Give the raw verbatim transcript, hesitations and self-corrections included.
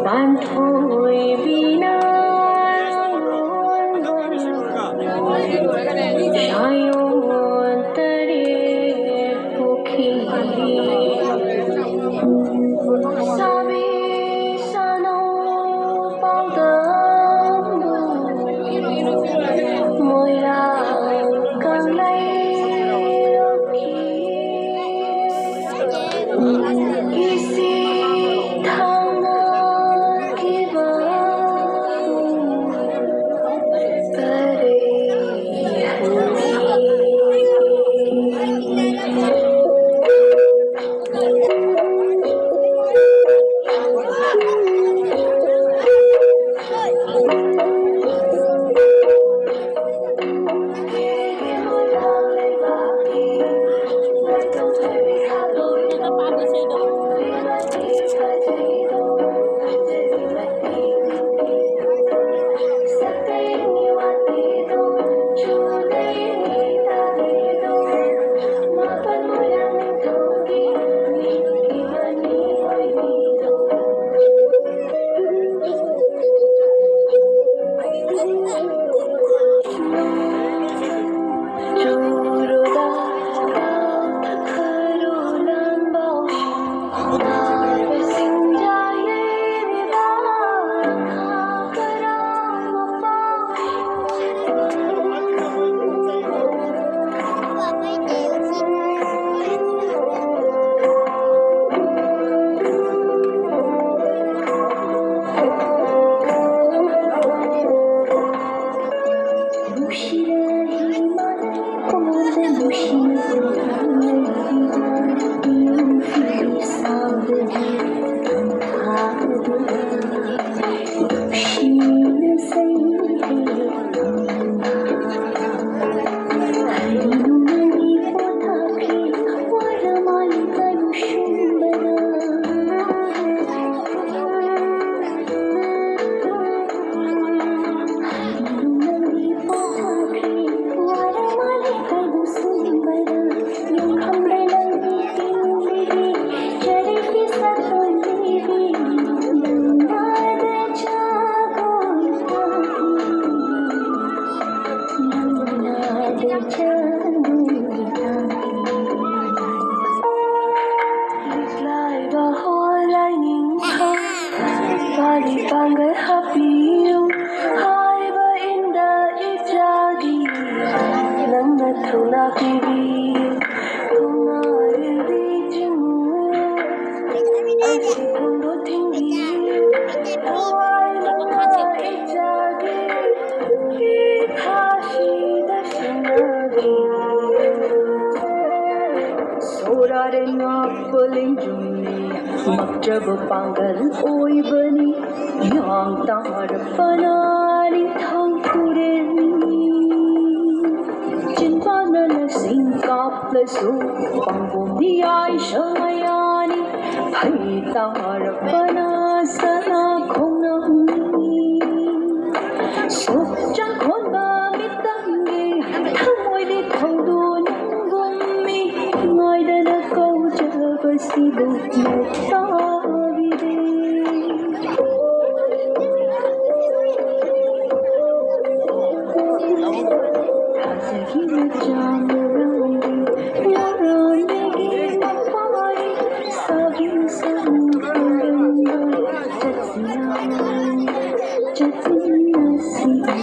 ꯄꯥꯟꯊꯣꯏꯕꯤꯅ ꯁꯥꯌꯣꯟ ꯇꯔꯦꯠ ꯄꯣꯛꯈꯤ꯫ ꯁꯥꯕꯤ ꯁꯥꯅꯧ ꯄꯥꯎꯗꯝꯕꯨ ꯃꯣꯏꯔꯥꯡ ꯀꯪꯂꯩꯔꯣꯜꯒꯤ ꯏꯁꯤꯡ ꯊꯥꯡꯅ ꯈꯤꯕ ꯄꯔꯦꯡ ꯃꯥꯒꯤ ꯄꯥꯡꯒꯜ ꯍꯥꯞꯄꯤꯌꯨ ꯍꯥꯏꯕ ꯏꯟꯗ ꯏꯆꯥꯒꯤ ꯅꯪꯅ ꯊꯧꯅꯥ ꯄꯤꯕꯤꯌꯨ꯫ ꯊꯧꯅꯥ ꯂꯤꯟꯕꯤ ꯆꯤꯡꯉꯨ ꯑꯁꯤ ꯈꯣꯡꯗꯣ ꯊꯤꯡꯕꯤꯌꯨ꯫ ꯊꯋꯥꯏ ꯃꯉꯥ ꯏꯆꯥꯒꯤ ꯏꯊꯥꯁꯤꯗ ꯁꯤꯟꯅꯕꯤꯌꯨ꯫ ꯁꯣꯔꯥꯔꯦ ꯉꯥꯛꯄ ꯂꯦꯡꯖꯨꯝꯅꯤ ꯃꯛꯆꯕ ꯄꯥꯡꯒꯜ ꯑꯣꯏꯕꯅꯤ꯫ ꯌꯥꯡ ꯇꯥꯔꯛꯄꯅ ꯅꯤꯡꯊꯧ ꯈꯨꯔꯦꯜꯅꯤ꯫ ꯆꯤꯟꯕꯥꯟꯅ ꯂꯁꯤꯡ ꯀꯥꯞꯂꯁꯨ ꯄꯥꯡꯕꯣꯝ ꯃꯤꯌꯥꯏ ꯁꯃꯌꯥꯅꯤ꯫ ꯐꯩ ꯇꯥꯔꯛꯄꯅ ꯁꯅꯥ ꯈꯣꯡꯅꯝꯅꯤ꯫ ꯁꯣꯛ ꯆꯪꯈꯣꯟꯕ ꯃꯤꯇꯪꯒꯤ ꯊꯃꯣꯏꯗꯤ ꯊꯧꯗꯣ ꯅꯪꯒꯨꯝꯃꯤ꯫ ꯉꯥꯏꯗꯅ ꯀꯧꯖꯕꯁꯤꯕꯨ ꯇꯥꯕꯤꯔꯦ꯫ ꯊꯥꯖꯒꯤ ꯃꯆꯥ ꯃꯔꯥꯡꯗꯤ ꯉꯔꯥꯡꯗꯒꯤ ꯃꯄꯥꯏ ꯁꯥꯕꯤ ꯁꯥꯃꯨ ꯈꯨꯔꯨꯝꯕ ꯆꯠꯁꯤꯅ, ꯆꯠꯁꯤꯅ ꯁꯤꯗ꯫